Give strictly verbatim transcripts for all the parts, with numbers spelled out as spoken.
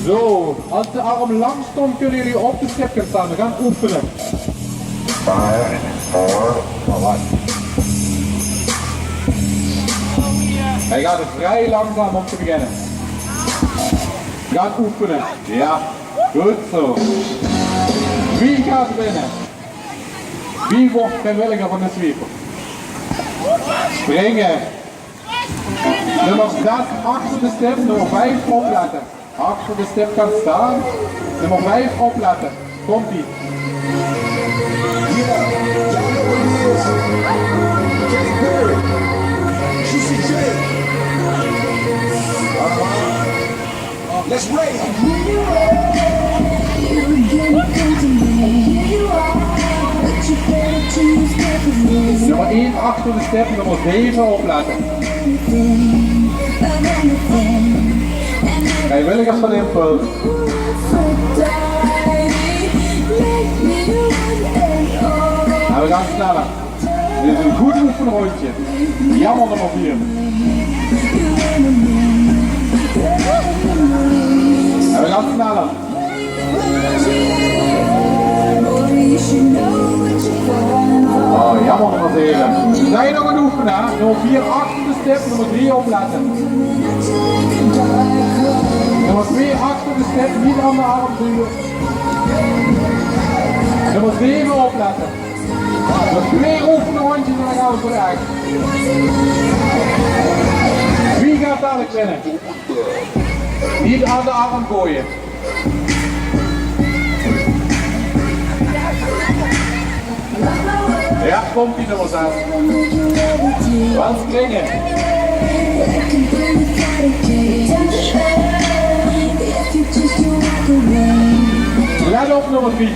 Zo, als de arm lang stond, kunnen jullie op de step gaan staan. We gaan oefenen. Five, four, one. Hij gaat vrij langzaam om te beginnen. We gaan oefenen. Ja, goed zo. Wie gaat winnen? Wie wordt vrijwilliger van de sweeper? Springen. Nummer zes achter de step, nummer vijf opleten. Achter de step gaan staan. Nummer vijf opleten. Komt-ie. Let's rave. Nummer één achter de step, nummer zeven opleten. Vrijwilligers van Impuls. En we gaan sneller. Dit is een goed oefenrondje. Jammer nummer vier. En we gaan sneller. Oh, jammer nummer zeven. Zijn nog aan het oefenen, hè? Nummer vier achter de step, nummer drie opletten. Nummer twee achter de step, niet aan de arm duwen. Nummer zeven opletten. Nog twee oefenrondjes en dan gaan we voor de acht. Wie gaat dadelijk winnen? Niet aan de arm gooien. Ja, komt-ie, nummer zes. Wel springen. Let op, nummer drie.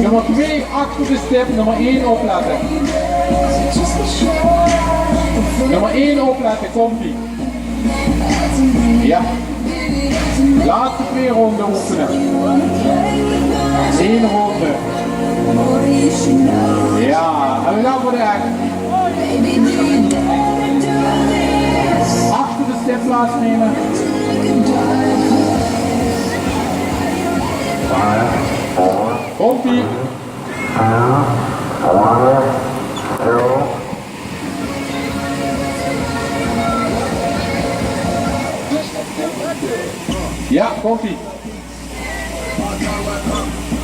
Nummer twee achter de step, nummer één opletten. Nummer één opletten, komt-ie. Ja. Laatste twee ronden oefenen. Eén ronde. Ja, en we gaan voor de acht. Achter de step plaatsnemen. Komt-ie. Ja, komt-ie.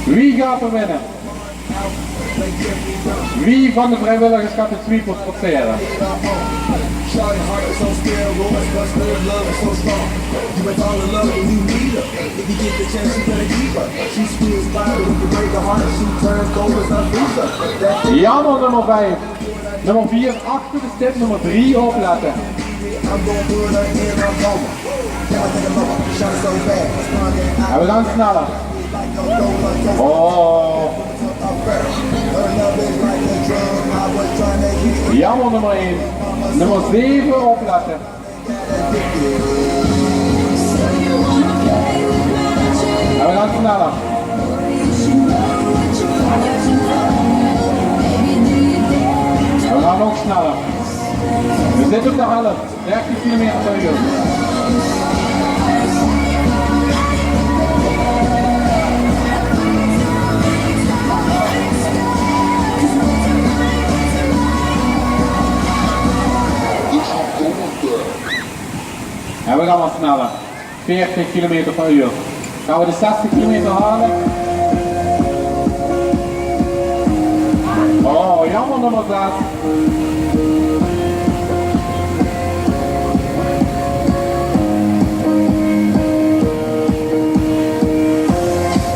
Wie gaat er winnen? Wie van de vrijwilligers gaat de sweeper passeren? Jammer, nummer vijf. Nummer vier achter de step, nummer drie opletten. En we gaan sneller. Oh. Jammer, nummer één. Nummer zeven opletten. En we gaan sneller. En we gaan nog sneller. We zitten op de helft. Dertig kilometer per uur. En we gaan wat sneller. Veertig kilometer per uur. Gaan we de zestig kilometer halen? Oh, jammer, nummer zes.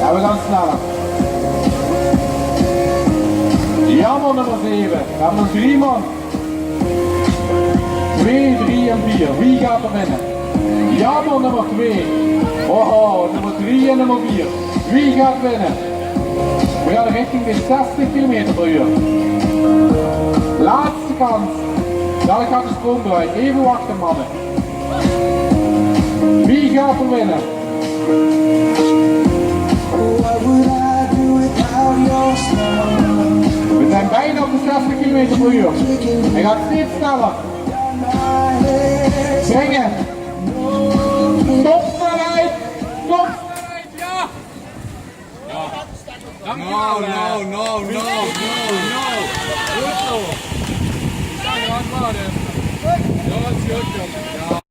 Ja, we gaan sneller. Jammer, nummer zeven. We hebben nog drie man. Twee, drie en vier. Wie gaat er winnen? Jammer, nummer twee. Oh, nummer drie en nummer vier. Wie gaat winnen? We gaan richting de zestig kilometer per uur. Laatste kans. Dadelijk gaat de stroom eruit. Even wachten, mannen. Wie gaat er winnen? We zijn bijna op de zestig kilometer per uur. Hij gaat steeds sneller. Zinge. Top veruit. Top veruit, ja. Ja. Dank je wel, eh. No, no, no, no, no. Goed zo. Die staan er aan klaar, hè. Ja, dat is goed, joh. Ja.